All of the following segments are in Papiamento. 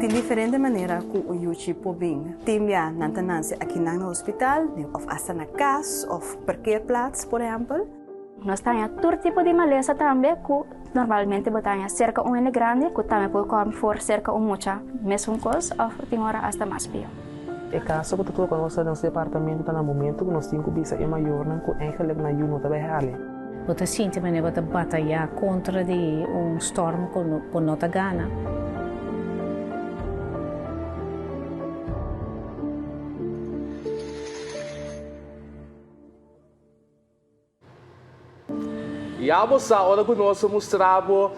Tin diferente manera ku un yuchi por bin. Tin bia nan ta nanse akinan na hospital òf asta na kas òf parkeerplaats por ehèmpel. Nos ta haña tur tipo di malesa tambe ku normalmente bo ta haña serka un hende grandi ku tambe por kòm for serka un mucha mesun kos òf tin ora asta mas pió. E kaso ku ta toka nos na nos departamento ta na momento ku nos tin ku bisa e mayornan ku eigenlijk nan yu no ta bai hali. Bo ta sinti manera bo ta batayá kontra di un storm ku bo no ta gana. Ya bo sa ora ku nos a mustra bo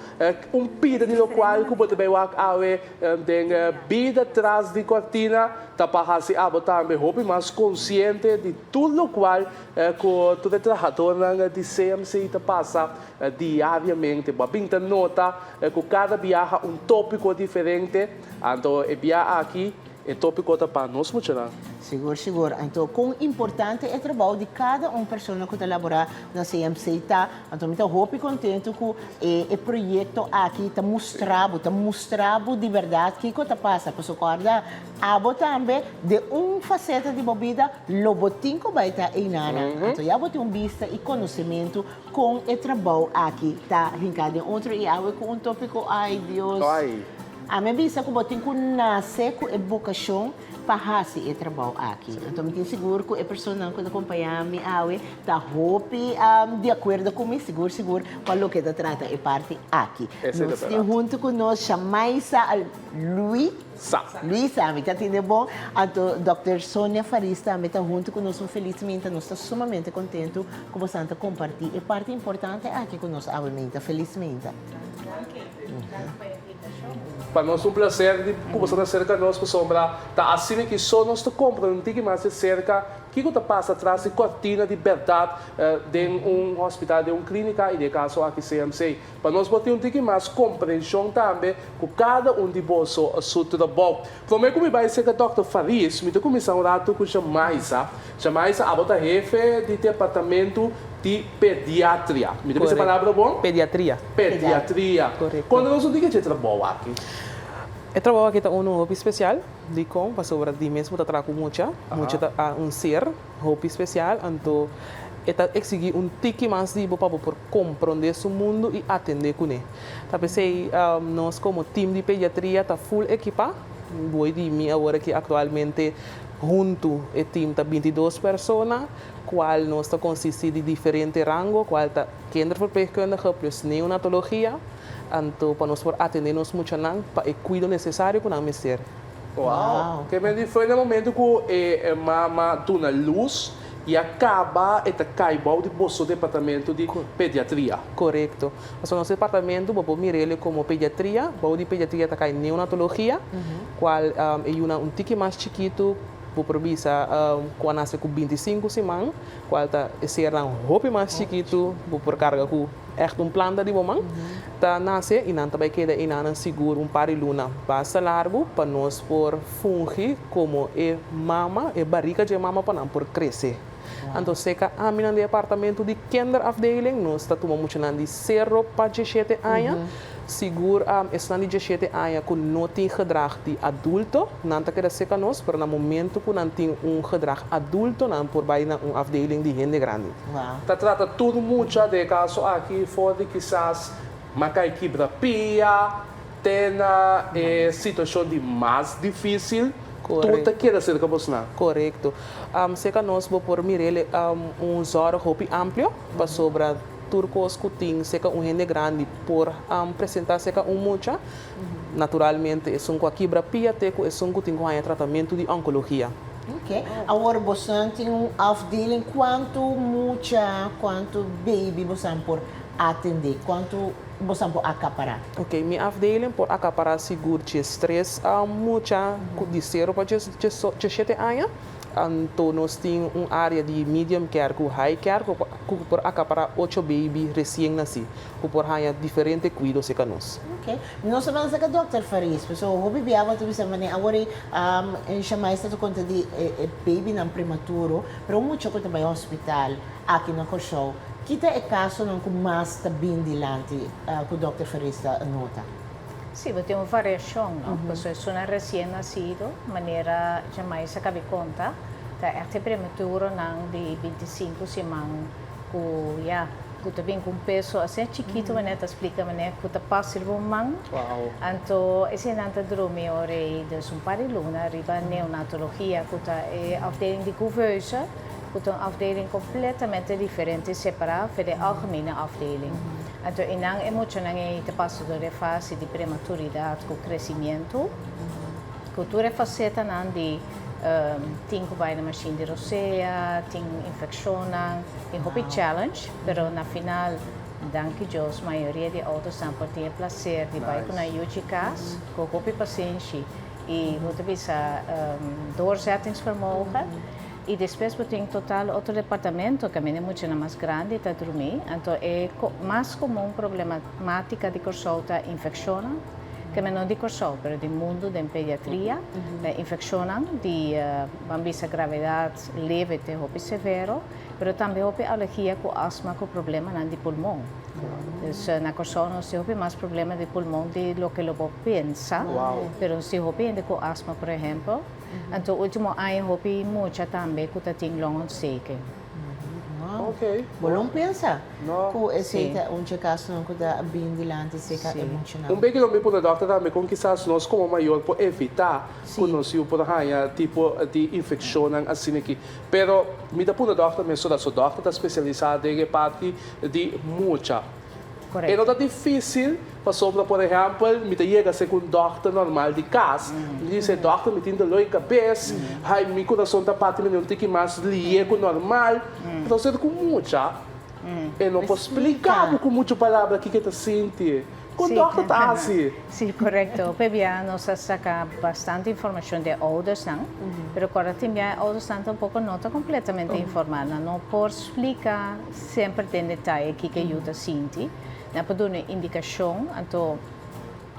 un pida di lokual ku bo ta bai wak awe den Bida Tras di Kortina ta pa hasi abo tambe hopi mas konsiente di tur lokual ku tur e trahadornan di CMC ta pasa diariamente. Bo a bin ta nota ku kada biaha un topiko diferente, anto e bia aki E tópiko ta pa nos muchanan. Sigur, sigur. Anto kon importante e trabou di kada un persona ku ta laborá na CMC ta. Anto mi ta hopi kontentu ku e e proyekto aki ta mustra bo, ta mustra bo di bèrdat kiko ta pasa. Pasobra kòrda, abo tambe den un faseta di bo bida lo bo tin ku bai ta einanan. Anto ya bo tin un bista i konosementu kon e trabou aki ta hinká den otro. I awe ku un tópiko, ai Dios! Ami a bisa ku bo tin ku nase ku e bokashon pa hasi e trabou aki. Anto mi tin sigur ku e personanan ku ta kompañá mi awe ta hopi di akuerdo ku mi, sigur sigur, pa loke ta trata e parti aki. Nos tin huntu ku nos Shamaisa Luisa, Luisa, mi ta tende bon. Anto Dòkter Sonia Faris tambe ta huntu ku nos. Un felis minta. Nos ta sumamente kontentu ku bosan ta kompartí e parti importante aki ku nos awe minta. Felis minta. Pa nos un placer di cu boso ta cerca nos pasobra ta asina ki so nos ta compra un tiki mas di cerca kico ta pasa tras di cortina di berdad den un hospital, den un clinica y den e caso aki CMC. Pa nos por tin un tiki mas comprension tambe cu cada un di boso su trabou. Prome cu mi bay cerca Dòkter Faris mi ta cuminsa un rato cu Shamaisa. Shamaisa abo ta hefe di departamento di pediatria. Mi ta bisa e palabra bon? Pediatria. Pediatria. Korekto. Konta nos un tiki dje trabou aki. E trabou aki ta unu hopi spesial. Dikon? Pasobra di mes bo ta traha ku mucha. Mucha ta un ser hopi spesial, anto e ta eksigí un tiki mas di bo pa bo por komprondé su mundu i atendé kuné. Ta p'esei nos komo tim di pediatria ta ful ekipá. Boi di mi awor aki aktualmente huntu e tim ta bintidos persona. Cual nos ta consisti di diferente rango, cual ta kinderverpleegkundige plus neonatologia, anto pa nos por atende nos muchanan pa e cuido necesario cu nan mester. Wow! Ke men di foi na momento cu e mama duna luz y a caba e ta cay bou di boso departamento di pediatria. Corecto. Pasobra nos departamento bo por mir'el como pediatria, bou di pediatria ta cay neonatologia, cual e yunan un tiki mas chikito, Bo por bisa ku a nase ku bintisinku siman, kual ta e sernan hopi mas chikitu, bo por karga ku ègt un planta di bo man, ta nase i nan ta bai keda einanan sigur un par di luna basta largu pa nos por fungi komo e mama, e barika dje mama pa nan por krese. Anto seka ami nan di apartamentu di kinderafdeling nos ta tuma muchanan di sero pa djeshete aña. Sigur esnan di djeshete aña ku no tin gedrag di adulto, nan ta keda serka nos, pero na momento ku nan tin un gedrag adulto nan por bai na un afdeling di hende grandi. Ta trata tur mucha den e kaso aki for di kisas makai kibra pia te na e situashon di mas difisil, tur ta keda serka bosnan. Korekto. Serka nos bo por mir'el un zòrg hopi amplio pasobra. Tur kos ku tin serka un hende grandi por presentá serka un mucha. Naturalmente esun ku a kibra pia te ku esun ku tin ku haña tratamentu di onkologia. Ok. Awor bosan tin un afdeling, kuantu mucha, kuantu baby bosan por atendé? Kuantu bosan por akapará? Ok, mi afdeling por akapará sigur diestres mucha ku di sero pa diesshete aña. Anto nos tin un área di medium care ku high care ku por akapará ocho baby resien nasí ku por haña diferente kuido serka nos. Ok. Nos ta ban saka Dòkter Faris, pasobra hopi biaha bo ta bisa manera awor ei Shamay sta ta konta di e babynan prematuro, pero un mucha ku ta bai hospital aki na Kòrsou, kita e kasonan ku mas ta bin dilanti ku Dòkter Faris ta nota? Sí, bo tin un variashon, no? Pasobra esunnan resien nasido, manera Jamaisa a kabi konta, ta ègt e prematuronan di 25 siman ku ya, ku ta bin ku un peso asina chikitu, manera ta splika manera ku ta pas riba un man. Anto eseinan ta drumi ora ei dus un par di luna riba neonatologia, ku ta e afdeling di couveuse, ku ta un afdeling kompletamente diferente i separá for di e algemene afdeling. Anto einan e muchanan ei ta pasa dor e fase di prematuridat ku kresimientu, ku tur e fasetanan di tin ku bai na mashin di rosea, tin infekshonnan, tin hopi challenge, pero na final, danki Dios, mayoria di oudosnan por tin e plaser di bai ku nan yuchi kas ku hopi pasenshi i bo ta bisa doorzettingsvermogen. I despues bo tin total otro departamento kaminda e muchanan mas grandi ta drumí. Anto e mas komun problematika di Kòrsou ta infekshonnan, ke men no di Kòrsou pero di mundu den pediatria, ta infekshonnan di ban bisa gravedat leve te hopi severo, pero tambe hopi alergia ku asma ku problemanan di pulmon. Dus na Kòrsou nos tin hopi mas problema di pulmon di loke lo bo pensa, pero nos tin hopi hende ku asma por ehèmpel. Anto ultimo aña hopi mucha tambe ku ta tin longontsteking. Ok. Bo lo pensa ku esei ta un dje kasonan ku ta bin dilanti serka e muchanan? Un beki lo mi puntra dòkter tambe kon kisas nos komo mayor por evitá ku nos yu por haña tipo di infekshonnan asina aki. Pero mi ta puntra dòkter mesora, so dòkter ta spesialisá den e parti di mucha. E no ta difísil pasobra, por ehèmpel, mi ta yega serka un dòkter normal di kas, mi di e dòkter mi tin doló di kabes, hai mi kurason ta bati manera un tiki mas lié ku normal, pero serka un mucha e no por splika bo ku muchu palabra kiko e ta sinti. Kon dòkter ta hasi? Sí, korekto. Pabia nos a saka bastante informashon di e oudersnan, pero kòrda tin bia e oudersnan tampoko no ta kompletamente informá, nan no por splika Semper den detaye kiko e yu ta sinti. Nan por duna indikashon, anto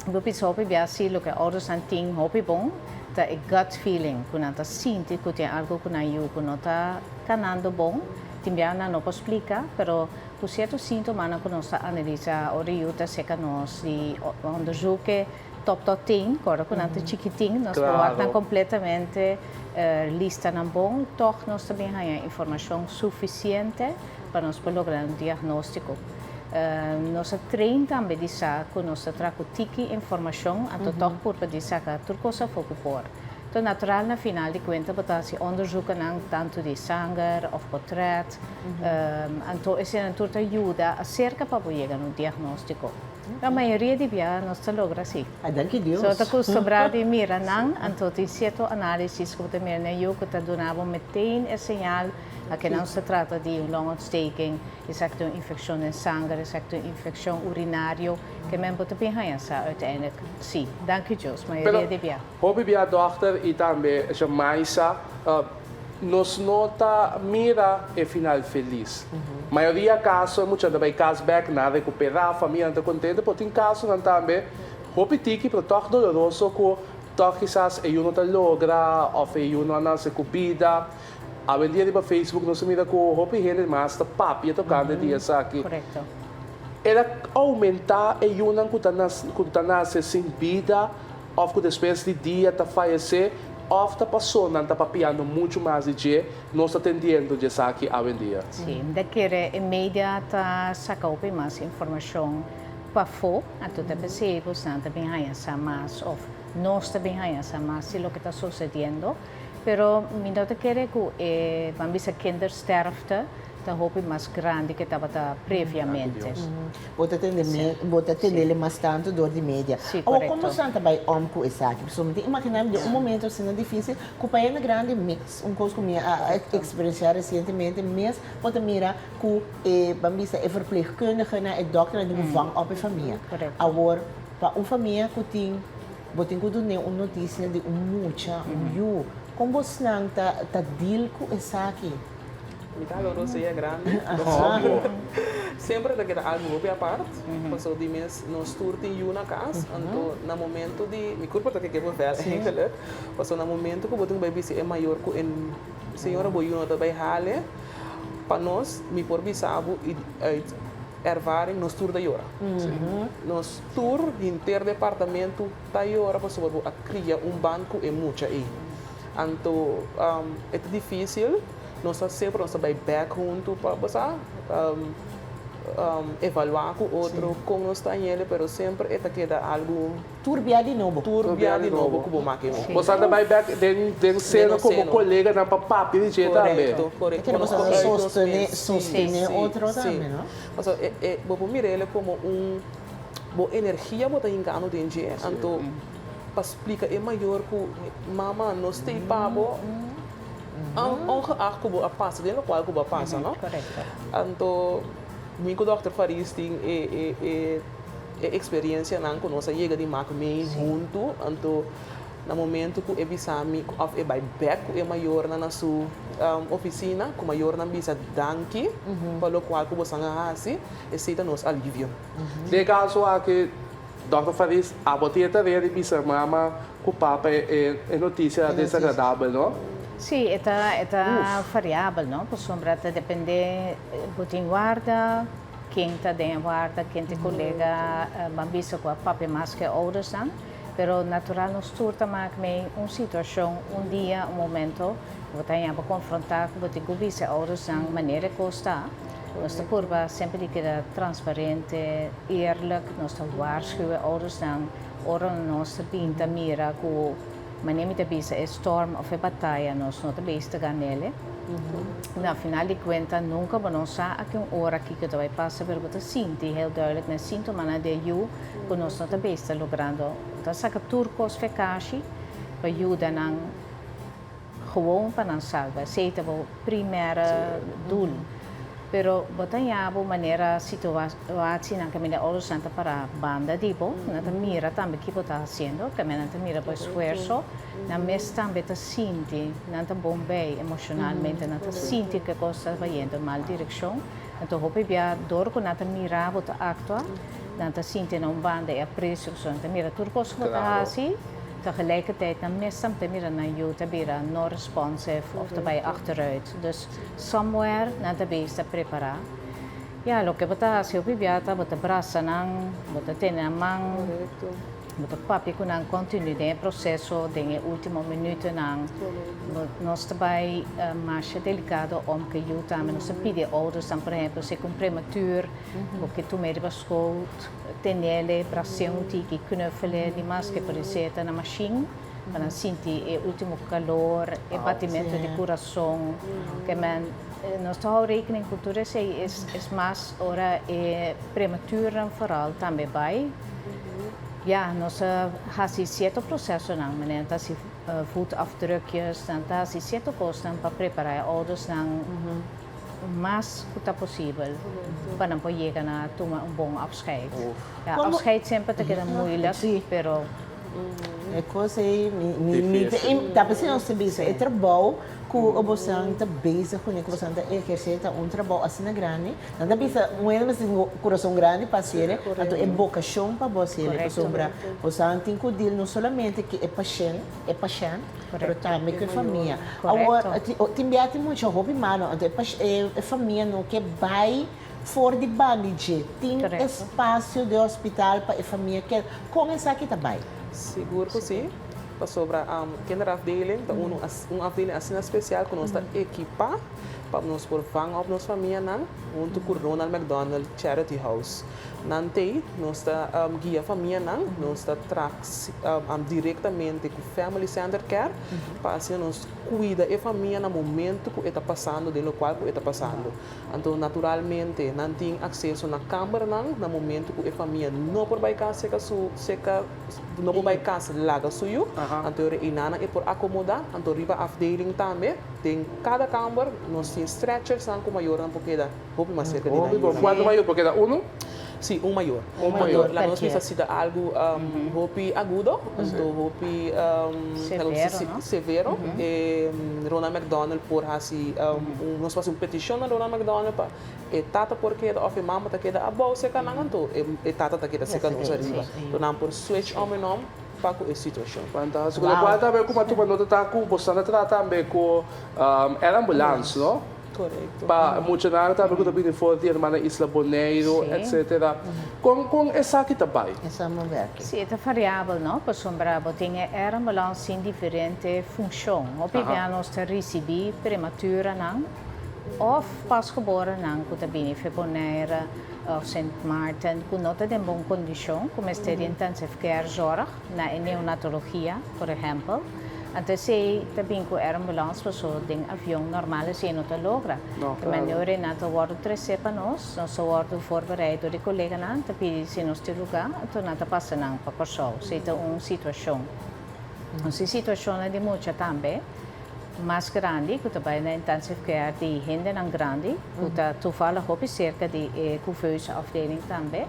bo bisa hopi bia si loke oudersnan tin hopi bon ta e gut feeling ku nan ta sinti ku tin algu ku nan yu ku no ta kanando bon. Tin bia nan no por splika, pero ku sierto sintomanan ku nos ta analisa ora e yu ta seka nos di onderzoek top tot tin, kòrda ku nan ta chikitin, nos por wak nan kompletamente lista nan bon, tòg nos ta bin haña informashon sufisiente pa nos por logra un diagnóstiko. Nos a train tambe di sa ku nos ta traha ku tiki informashon, anto tòg purba di saka tur kos afó ku por. Enton natural na final di kuenta bo ta hasi onderzoekennan tantu di sanger òf potrèt, anto eseinan tur ta yuda aserka pa bo yega na un diagnóstiko. La mayoria di bia nos ta logra si. Ai danki Dios. So ta kustumbrá di mira nan, anto tin sierto análisis ku bo ta mira na yu ku ta duna bo meteen e señal a ke nan ta trata di un longontsteking, esaki ta un infekshon den sanger, esaki ta un infekshon urinario, ke men bo ta bin haña sa uiteindelijk si. Danki Dios, mayoria di bia. Pero hopi bia dòkter i tambe Jamaisa Nos no ta mira e final felis. Mayoria kaso e muchanan ta bai kas bek, nan a rekuperá, famianan ta kontento, pero tin kasonan tambe hopi tiki pero tòg doloroso ku tòg kisas e yu no ta logra òf e yu no a nase ku bida. Awendia riba Facebook nos a mira ku hopi hende mas ta papia tokante di esaki. El a oumentá e yunan ku ta ku ta nase sin bida òf ku despues di dia ta fayesé òf ta pasó nan ta papiando muchu mas di dje, nos ta tendiendo dje esaki awendia. Sí, mi ta kere e media ta saka hopi mas informashon pafó, anto ta p'esei bosnan ta bin haña sa mas òf nos ta bin haña sa mas di loke ta sosediendo, pero mi no ta kere ku e, ban bisa kindersterfte ta hopi mas grandi ke tabata previamente. Bo ta tende me, bo ta tendele mas tantu dor di media. Sí, Awor, korekto. kon boso ta bai om ku esaki? Pasobra mi ta imaginá mi den un momento asina difísil ku pa hende grandi mes, un kos ku mi a eksperensiá resientemente mes, bo ta mira ku e, ban bisa, e verpleegkundigenan, e dòkternan tin ku vang òp e famia. Korekto. Awor, pa un famia ku tin, bo tin ku dun'é un notisia di un mucha, un yu, kon bosnan ta ta deal ku esaki? Mi ta hala rosea grandi. Semper ta keda algu hopi apart, pasobra di mes nos tur tin yu na kas, anto na momento di, mi kurpa ta keke por vèl eigenlijk, pasobra na momento ku bo tin ku bai bisti e mayor ku e señora bo yu no ta bai hale, pa nos mi por bisa bo uit. ervaring, nos tur ta yora. Nos tur, henter departamento ta yora pasobra bo a cria un band cu e mucha ey. Anto e ta dificil, nos ta semper nos ta bay bek hunto pa bo sa evalua cu otro con nos ta hañele, pero semper e ta keda algo. Tur bia di nobo. Tur bia di nobo ku bo make un. Bo sa ta bai bek den seno komo koleganan pa papia di dje tambe. Korekto, korekto. E kere bo sa ta sostene, sostene otro tambe, no? Pasobra e, bo por mira el komo un, bo energia bo ta hinkando den dje, anto pa splika e mayor ku mama nos ta ei pa bo, ongeacht ku bo a pasa den lokual ku bo a pasa, no? Anto mi ku dòkter Faris tin e, e, e. E eksperensianan ku nos a yega di mak mee huntu, anto na momentu ku e bisa mi òf e bai bèk ku e mayornan na su ofisina, ku mayornan bisa danki pa lokual ku bosan a hasi, esei ta nos alivio. Den e kaso aki, Dòkter Faris, abo tin e tarea di bisa mama ku papa e notisia desagradabel, no? Sí, e ta e ta variabel, no? Pasobra ta dependé bo tin warda. Ken ta den e warda, ken ta e kolega, ban bisa ku a papia mas ku e oudersnan, pero natural nos tur ta mak mei un situashon, un dia, un momento ku bo ta haña bo konfrontá ku bo tin ku bisa e oudersnan manera e kos ta. Nos ta purba semper di keda transparente, eerlijk, nos ta waarschuw e oudersnan ora nos ta bin ta mira ku Manera mi ta bisa e storm of e bataya nos no ta bezig ta gan'ele. Na final di cuenta nunca bo no sa a ki un ora kico ta bay pasa pero bo ta sinti heel duidelijk na e sintomanan di e yu cu nos no ta bezig ta logrando. Ta saca tur cos fekashi pa yuda nan gewoon pa nan salba. Esey ta bo primera doel. Pero bo ta ña bo manera situacinan caminda ouders-nan ta para banda di bo, nan ta mira tambe ki bo ta haciendo, caminda nan ta mira bo esfuerso, nan mes tambe ta sinti, nan ta bon bij emocionalmente, nan ta sinti cu e cos ta bayendo mal direccion. Anto hopi bia dor cu nan ta mira bo ta actua, nan ta sinti na un banda e aprecio, pasobra nan ta mira tur cos cu bo ta haci. Tegelijkertijd nan mes tambe ta mira nan yu ta bira no responsive of ta bai achteruit. Dus somewhere nan ta bezig ta prepara. Ya, loke bo ta haci hopi bia ta bo ta brasa nan, bo ta tene nan man, bo ta papia cu nan continu den e proceso, den e ultimo minutennan. Nos ta bai masha delicado om cu e yu tambe. Nos ta pidi e oudersnan, por ehempel, si cu un prematuur, bo ke tum'e riba schoot. Tenele, bras'é un tiki, knuffele, di mas ke por esei ta na mashin pa nan sinti e ultimo kalor, e batimentu di kurason. Ke men nos ta hou rekening ku tur esei es mas ora e prematuurnan foral tambe bai. Ya, nos ta hasi sierto prosesonan, manera nan ta hasi voetafdrukjes, nan ta hasi sierto kosnan pa prepará e oudersnan. Mas ku ta posibel pa nan por yega na tuma un bon afscheid. Ja, afscheid semper ta keda moeilijk, pero. E kos ei mi mi ta p'esei nos ta bisa e trabou ku bosan ta bezig kuné, ku bosan ta ehersé ta un trabou asina grandi. Nan ta bisa un hende mester tin kurason grandi pa hasiel, anto e bokashon pa bo hasiel, pasobra bosan tin ku deal no solamente ku e pashènt, e pashènt, Pero tambe ku e famia. Awor, tin bia tin mucha hopi mano, anto e famia no ke bai for di bandi dje. Tin espasio den hospital pa e famia keda. Kon esaki ta bai? Sigur ku si, pasobra kinderafdeling ta un afdeling asina spesial ku nos ta ekipá pa nos por vang op nos famianan huntu ku Ronald McDonald Charity House. Nan t'ei, nos ta guia famianan, nos ta traha direktamente ku Family Centered Care pa asina nos kuida e famia na momento ku e ta pasando den lokual ku e ta pasando. Anto naturalmente nan tin akseso na kambernan na momento ku e famia no por bai kas seka su seka no por bai kas laga su yu, anto e ora einanan e por akomodá. Anto riba afdeling tambe den kada kamber nos tin stretchersnan ku mayornan por keda. Hopi mas cerca di nan yunan. Cuanto mayor por keda? Uno? Si, un mayor. Un mayor. Laga nos bisa si ta algu hopi agudo, anto hopi Severo, no? Severo. Ronald McDonald por hasi un, nos por hasi un peticion na Ronald McDonald pa e tata por keda of e mama ta keda abou cerca nan, anto e tata ta keda cerca nos ariba. Anto nan por switch om en om pa cu e situacion. Fantastico. Locual tambe cu pa tuma nota ta cu bo sa ta trata tambe cu air ambulance, no? Korekto. Pa muchanan tambe ku ta bini for di hermana isla Boneiru, etsetera. Kon kon esaki ta bai? Esa mo werk. Si, e ta variabel, no? Pasobra bo tin e air ambulance sin diferente funshon. Hopi bia nos ta risibí prematuranan òf pasgeborennan ku ta bini for Bonaire òf Sint Maarten ku no ta den bon kondishon, ku mester di intensive care zorg na e neonatologia, por ehèmpel. Anto esei ta bin ku air ambulance paso den avion normal esei no ta logra. No, E claro. manera nan ta wòrdu tresé pa nos, nos ta wòrdu voorbereid dor di koleganan, ta pidi si nos tin lugá, anto nan ta pasa nan pa Kòrsou. Esei ta un situashon. Nos tin situashonnan di mucha tambe mas grandi ku ta bai na intensive care di hendenan grandi ku ta toevallig hopi serka di e couveuse afdeling tambe.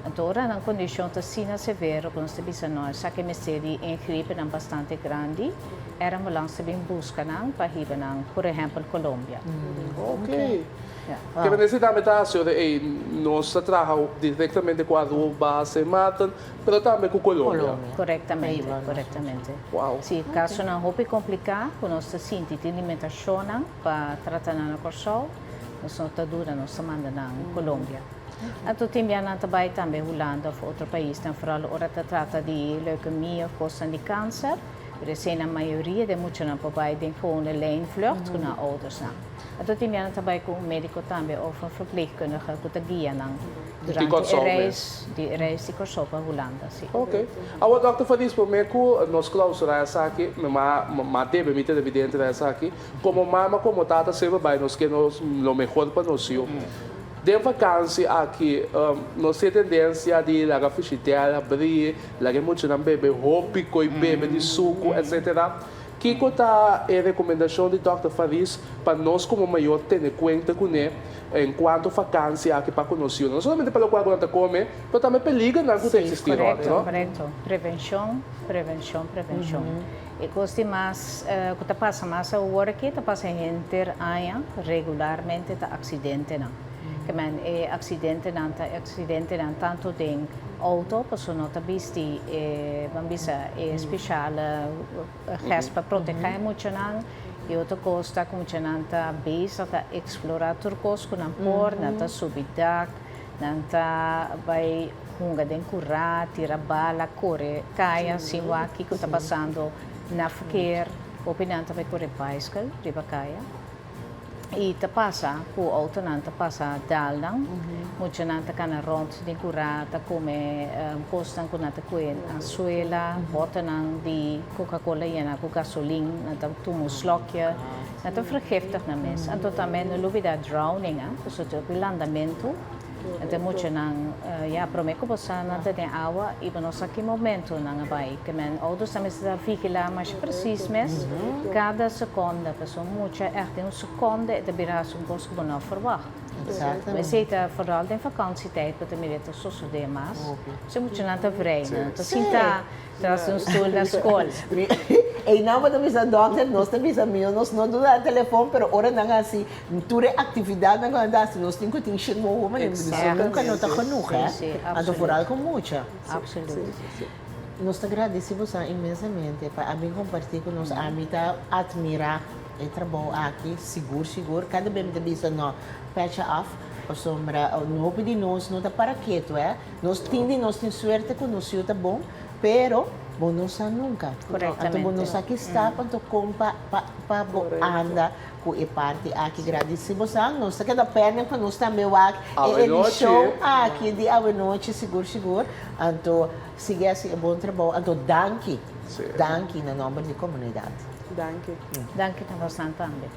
Anto ora nan kondishon ta asina severo ku nos ta bisa no esaki mester di ingrepennan bastante grandi, air ambulance ta bin buska nan pa hiba nan por ehèmpel Colombia. Ok. Ke mester tambe ta hasi ora ei nos ta traha direktamente ku Aruba, Sint Maarten, pero tambe ku Colombia. Korektamente, korektamente. Wow. Si kasonan hopi kompliká ku nos ta sinti tin limitashonnan pa trata nan na Kòrsou, nos no ta dura nos ta manda nan Colombia. Anto tin bia nan ta bai tambe Hulanda of otro paisnan, foral ora ta trata di leukemia of kosnan di kanser, pero esei nan mayoria den muchanan por bai den gewone lijnvlucht ku nan oudersnan. Anto tin bia nan ta bai ku un mediko tambe of un verpleegkundige ku ta guia nan durante e reis di e reis di Kòrsou pa Hulanda, si. Ok. Awor dòkter Fadis, promé ku nos klausurá esaki, mi m'a debe mi televidente na esaki, komo mama komo tata semper bai nos ke nos lo mehor pa nos yu. Den vakansi aki nos tin e tendensia di laga fishitèl habrí, laga e muchanan bebe hopi koi bebe di suku etsetera. Kiko ta e rekomendashon di Dòkter Faris pa nos komo mayor tene kuenta kuné en kuanto vakansi aki pa ku nos yunan? No solamente pa lokual ku nan ta kome, pero tambe peligernan ku ta eksistí rònt, no? Korekto, korekto. Prevenshon, prevenshon, prevenshon. E kos di mas ku ta pasa mas awor aki ta pasa henter aña regularmente ta aksidentenan. Ke men e aksidentenan ta aksidentenan tantu den outo pasobra no ta bisti e ban bisa e speshal ges pa protegá e muchanan i otro kos ta ku muchanan ta bezig ta eksplorá tur kos ku nan por, nan ta subi dak, Nan ta bai hunga den kurá, tira bala, kore kaya sin wak kiko ta pasando na verkeer. Hopi nan ta bai kore baiskel riba kaya. I ta pasa ku outonan ta pasa dal nan. Muchanan ta kana rònt den kurá, ta kome kosnan ku nan ta kue na suela, bòtenan di Coca-Cola yena ku gasolin, nan ta tuma un slòkje. Nan ta vergiftig nan mes. Anto tambe no lubida drowning, a, pasobra tin hopi landamentu. Anto e muchanan, ya, prome ku bo sa nan ta den awa i bo no sa ki momento nan a bai. Ke men oudos ta mester ta vigila masha presis mes kada sekonde, pasobra un mucha ègt den un sekonde e ta bira hasi un kos ku bo no a ferwagt. Esei ta foral den vakansietijd bo ta mira e ta sosodé mas. Pasobra e muchanan ta vrij, nan ta sinta Tras un stoel na skol. Einan bo ta bisa dokter, nos ta bisa mio nos no duna telefon, pero ora nan hasi tur e aktividatnan ku nan ta hasi nos tin ku tin shin wowo manera mi bisa nunka no ta genoeg hè. Anto foral ku mucha. Nos ta gradisi boso inmensamente pa a bin komparti ku nos. Ami ta atmirá e trabou aki sigur sigur. Kada bes mi ta bisa no pècha af pasobra hopi di nos no ta para ketu hè. Nos tin di nos tin suerte cu nos yu ta bon, pero bo no sa nunca. Anto bo no sa ki stap anto con pa pa pa bo anda cu e parti aki. Gradici bo sa, nos ta keda penden pa nos tambe wak e edicion aki di awenochi sigur sigur. Anto sigui haci e bon trabou. Anto danki, danki na nomber di comunidad. Danki. Danki na bosnan tambe.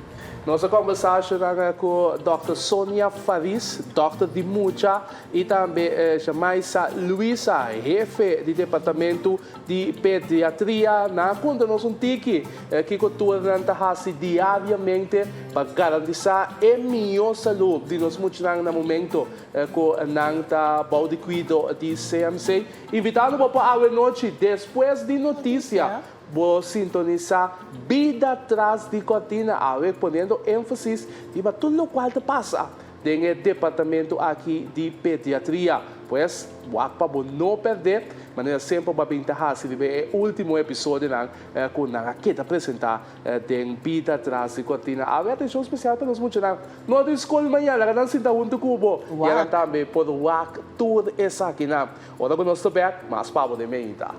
Nos a combersa ashonan cu Dòkter Sonia Faris, dòkter di mucha I tambe Shamaisa Luisa, hefe di departamento di pediatria, nan a konta nos un tiki kiko tur nan ta hasi diariamente pa garantisá e mihó salú di nos muchanan na momento ku nan ta bou di kuido di CMC. Invitando bo pa awe nochi despues di notisia bo sintonisá Bida Tras di Kortina awe poniendo énfasis riba tur lokual ta pasa. den e departamento aki di pediatria. Pues, wak pa bo no perde, manera semper bo a bin ta haci riba e ultimo episodionan cu nan a keda presenta den Bida Tras di Cortina. Awe atencion special pa nos muchanan no tin scol mañana, laga nan sinta hunto cu bo y anan tambe por wak tur esakinan. Ora cu nos ta bek, mas pa bo den meinta.